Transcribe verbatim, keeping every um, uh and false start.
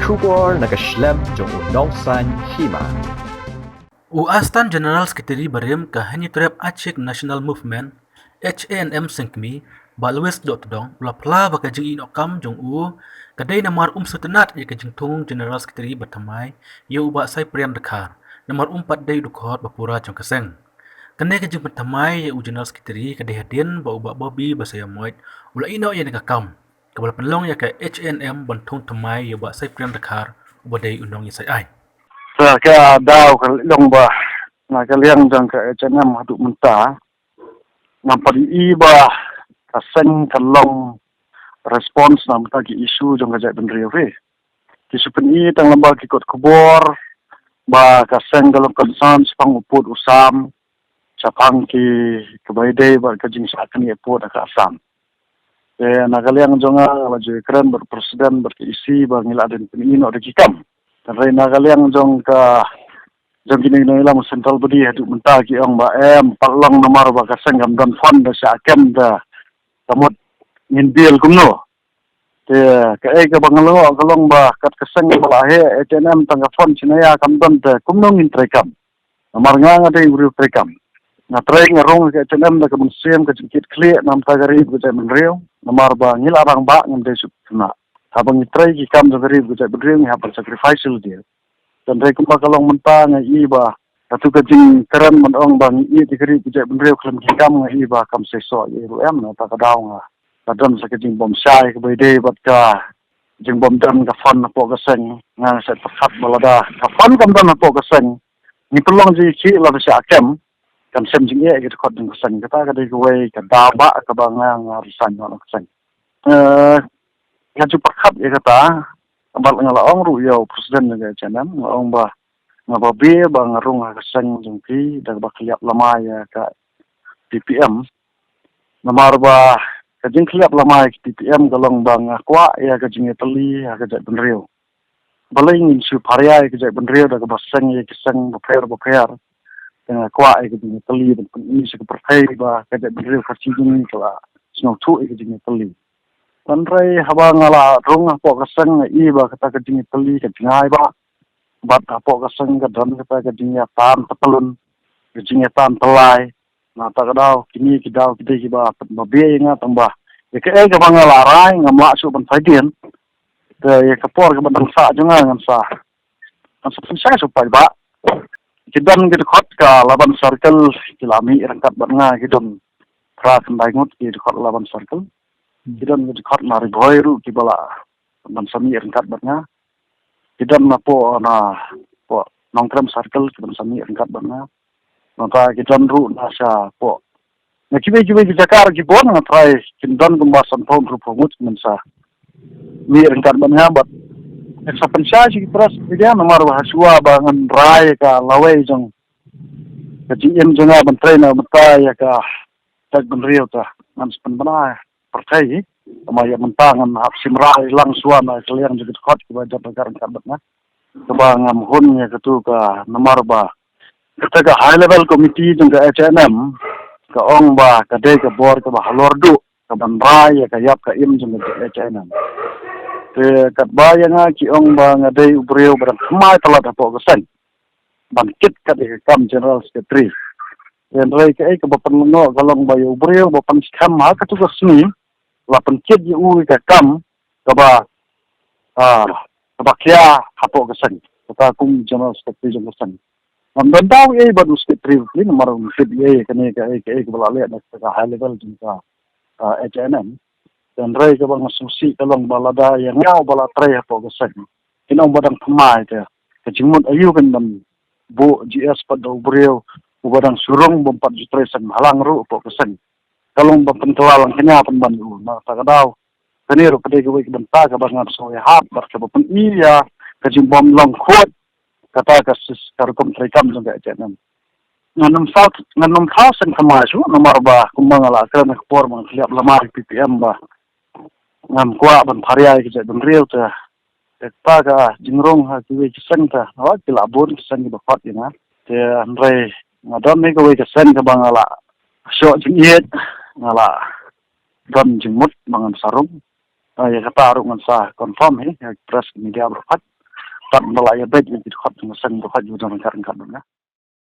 Khubor na ka shlem jong u Nongsaiñ Hima. U Assistant General Secretary barim ka Hynñiewtrep Achik National Movement, H A N M Sengkmie, Bah Louis Dohtdong, u la phla ba ka jingïehnoh kam jong u ka dei namar um sngewtynnad ïa ka jingthung General Secretary ba thymmai ïa u Bah Saipriang Dkhar, namar um pat dei u dkhot ba pura jong ka seng. Kane ka jingpynthymmai ïa u General Secretary ka dei hadien ba u Bah Bobby Basaiawmoit u la ïehnoh ïa kane ka kam, kaba la pynlong ïa ka H A N M ban thung thymmai ïa u Bah Saipriang Dkhar uba dei u nongïasaid aiñ. Sa ka daw ka long ba na ka liang jong ka H A N M haduh mynta ngam pat ïohi ba ka seng ka long response na bynta ki issue jong ka jaitbynriew hi. Ki shu pyni tang lyngba ki kot khubor ba ka seng ka long concern shaphang u pud u sam, shaphang ki, kaba ïadei bad ka jingshah knieh pud ha ka Assam. Te na ka liang jong nga, nga la ju kren bad president bad ka E C ba ngi la dang pyni noh da ki kam. Hynrei na ka liang jong ka, jong kine ki nongïalam central body haduh mynta ki ong ba em pat long namar ba ka seng kam don fund da shah kem da ka mut ngin bill kumno. Te kaei kaba nga lyngngoh ka long ba kat ka seng ba la heh H A N M tang ka fund shynna ïa kam don, te kumno ngin trei kam. Namar nga nga dei u briew trei kam. Nga trei nga rung ka H A N M da ka mynsiem ka jingkit khlieh na bynta ka ri bad ka jaitbynriew. Namar ba ngi la rangbah ngim dei shuh khynnah. Haba ngi trei ki kam jong ka ri bad ka jaitbynriew ngi hap ban sacrifice lade. Te hynrei kumba ka long mynta nga i ba katu ka jingkren ban ong ba ngi ïeit ïa ka ri bad ka jaitbynriew khlem ki kam, nga i ba kam seisoh ïa i ruh em. Na kata ka daw nga, ka don sa ka jingbymshai kaba ïadei bad ka jingbymdon ka fund hapoh ka seng. Nga nga sa pyrkhat ba lada ka fund kam don hapoh ka seng, ngi pynlong jingïakhih lada shah kem, kan shem jingeh ïa ki dkhot jong ka seng. Kata ka dei kawei ka daw ba kaba nga nga resign noh na ka seng. Eh, nga ju pyrkhat ïa kata, bad nga la ong ruh ïa u president jong ka H A N M, nga ong ba nga babe ba nga rung ha ka seng jong phi da kaba khliap lama ïa ka P P M. Namar ba ka jingkhliap lama ïa ka P P M ka long ba nga kwah ïa ka jingïatylli ha ka jaitbynriew. Balei ngin shu pharia ïa ka jaitbynriew da kaba seng ïa ki seng bapher bapher. Te nga kwah ïa ka jingïatylli ban pyni sha ka pyrthei ba ka jaitbynriew Khasi jong ngi ka la sngewthuh ïa ka jingïatylli. Hynrei haba nga la rung hapoh ka seng nga i ba kata ka jingïatylli ka jngai ba. Bad hapoh ka seng ka don kata ka jingïatan tyllun, ka jingïatan tyllai. Na kata ka daw kine ki daw ki dei kiba pynbabe ïa nga tang ba ïa kaei kaba nga la rai ngam lah shuh ban phaidien. Te ïa ka por kaba dang sah jong nga ngan sa, ngan sa pynshai shuh paidbah. Ki don ki dkhot ka Laban Circle ki la mih ryngkat bad nga, ki don phra khyndai ngut ki dkhot Laban Circle. Ki don ki dkhot na Ri Bhoi ruh kiba la ban sa mih ryngkat bad nga. Ki don na poh, na poh Nongkrem Circle ki ban sa mih ryngkat bad nga. Nangta ki don ruh na sha poh, na kiwei kiwei ki jaka ruh ki bun, nga trai kin don kumba sanphew hynriewphew ngut ki ban sa mih ryngkat bad nga. Bad nga sa pynshai sha ki press media namar ba hashwa ba ngan rai ka lawei jong ka jingim jong nga ban trei na mynta ïa ka jaitbynriew, te ngan sa pynbna pyrthei. Tangba ïa mynta ngan hap shim rai lang shuwa na ka liang jong ki dkhot kiba jot ryngkat ryngkat bad nga, kaba ngam hun ïa katu ka, namar ba kata ka high level committee jong ka H A N M ka ong ba ka dei ka bor kaba halor duh kaban rai ïa ka ïap ka im jong ka H A N M. Te katba ïa nga ki ong ba nga dei u briew ba dang thymmai palat hapoh ka seng ban kit kat ïa ka kam General Secretary. Hynrei kaei kaba pynlyngngoh ka long ba ïa u briew ba pynskhem ha katu ka sngi la pynkit ïa u ïa ka kam kaba, ah, kaba khia hapoh ka seng, kata kum General Secretary jong ka seng. Ngam don daw ei bad u Secretary, namar um tip ei kane kaei kaei kaba la leh na ka high level jong ka, ah, H A N M. Hynrei kaba nga sngewsih ka long ba lada ïa nga uba la trei hapoh ka seng kin ong ba dang thymmai, te ka jingmut aïu kan ban buh G S pat da u briew uba dang shu rung bym pat ju trei seng bhalang ruh hapoh ka seng. Ka long ba pynkylla lang kñia pynban ïa u. Na kata ka daw kane ruh ka dei kawei ka bynta kaba ngan sngew ïahap bad kaba pyni ïa ka jingbym long khuid kata ka sis ka rukom treikam jong ka H A N M. Ngan ym thaw, ngan ym thaw seng thymmai shuh namar ba kumba nga la kren ha ka por ba nga khliap lama ïa ka P P M ba ngam kwah ban pharia ïa ka jaitbynriew, te kata ka jingrung ha kiwei ki seng, te namar ki la bun ki seng kiba khot ïa nga. Te hynrei nga don hi kawei ka seng kaba nga la shoh jingïeit, nga la don jingmut ba ngan sa rung. Ah, ïa kata ruh ngan sa confirm hi ha press media baroh pat. Kat ba la ïa beit ïa ki dkhot jong ka seng, dkhot jong ka dkhot jong ka.